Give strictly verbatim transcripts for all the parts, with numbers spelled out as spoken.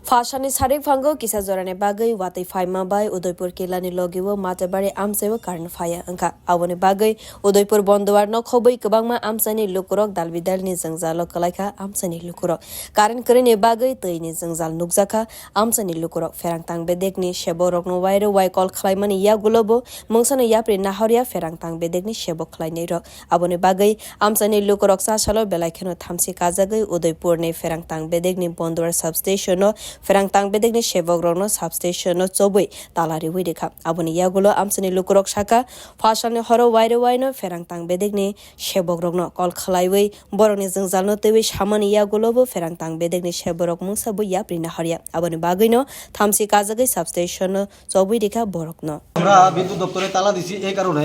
Phasalni sarik phango kisa jorani bagwi watwi phaima bai Udaipur Kilani logio Matarbari amchaio current phaiya wngkha. Aboni bagwi Udaipur Bonduar no khobwi kwbangma amchaini lukurok dalbidalni jwngjalo kwlaikha amchaini lukurok. Current kwrwini bagwi twini jwngjal nukjakha amchaini lukurok. Pherangtang bedekni seborokno wairo wai call khwlaimani yagulobo mungsano yapri nahorya pherangtang bedekni sebok khwlainairok. Aboni bagwi amchaini lukurok chasalo belai kheno thamchi kajagwi Udaipurni pherangtang bedekni Bonduar substation-o pherangtang bedekni sebokrokno substation-o chobwi tala riwi rikha. Aboni yagulo amchaini lukurok sakha, phasalni horo waire waino pherangtang bedekni sebokrokno call khwlaiwi borokni jwngjalno twiwi samani yagulobo pherangtang bedekni seborok mungsa bo yapri nahorya. Aboni bagwino thamchi kajagwi substation-o chobwi rikha borokno. আমরা বিদ্যুৎ দপ্তরে তালা দিছি এই কারণে,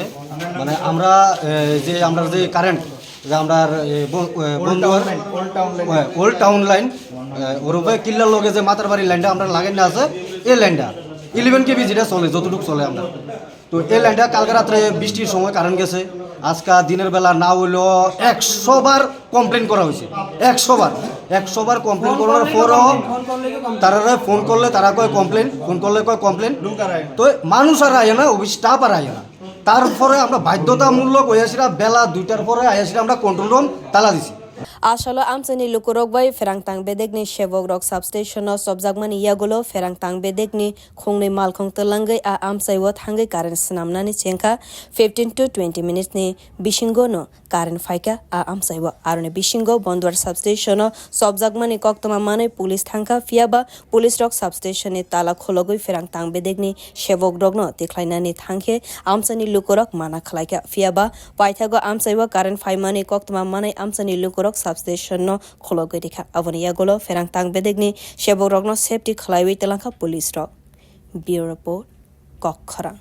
মানে আমরা, এ, যে আমরা যে কারেন্ট, যে আমরা, এ, ব-, এ, Banduar, old town line. Old town line, এ, ওরফে কিল্লার লগে যে মাতারবাড়ি লাইনটা আমরা লাগাই না আছে, এই লাইনটা ইলেভেন কেভি যেটা চলে, যতটুকু চলে আমরা। তো এই লাইনটা কালকে রাত্রে বৃষ্টির সময় কারেন্ট গেছে, আজকে দিনের বেলা না হইলেও একশো বার কমপ্লেন করা হয়েছে, একশো বার, একশো বার কমপ্লেন করার পরও তারা ফোন করলে তারা কয় কমপ্লেন, ফোন করলে কয় কমপ্লেন। তো মানুষ আর আয় না, অফিস স্টাফ আর আয় না। তারপরে আমরা বাধ্যতামূলক হয়েছিলাম বেলা দুইটার পরে আইসিরা আমরা কন্ট্রোল রুম তালা দিছি। Asalo amchaini lukurok bai pherangtang bedekni sebokrok substation-o chopjakmani yagulo pherangtang bedekni khungnwi malkhung twlangwi a amchaio thangwi current swnamnani chengkha fifteen to twenty minutes-ni bisingono current phaikha a amchaio. Aroni bisingo Bonduar substation-o chopjakmani koktwma manwi police thangkha, phiyaba police rok substation-ni tala khulogwi pherangtang bedekni sebokrokno tikhlainani thangkhe amchaini lukurok mana khwlaikha, phiyaba paithago amchaio current phaimani koktwma manwi amchaini lukurok substation-no khulogwi rikha. Aboni yagulo pherangtang bedekni sebokrokno safety khwlaiwi twlangkha police rok. Bureau Report, Kokkhorang.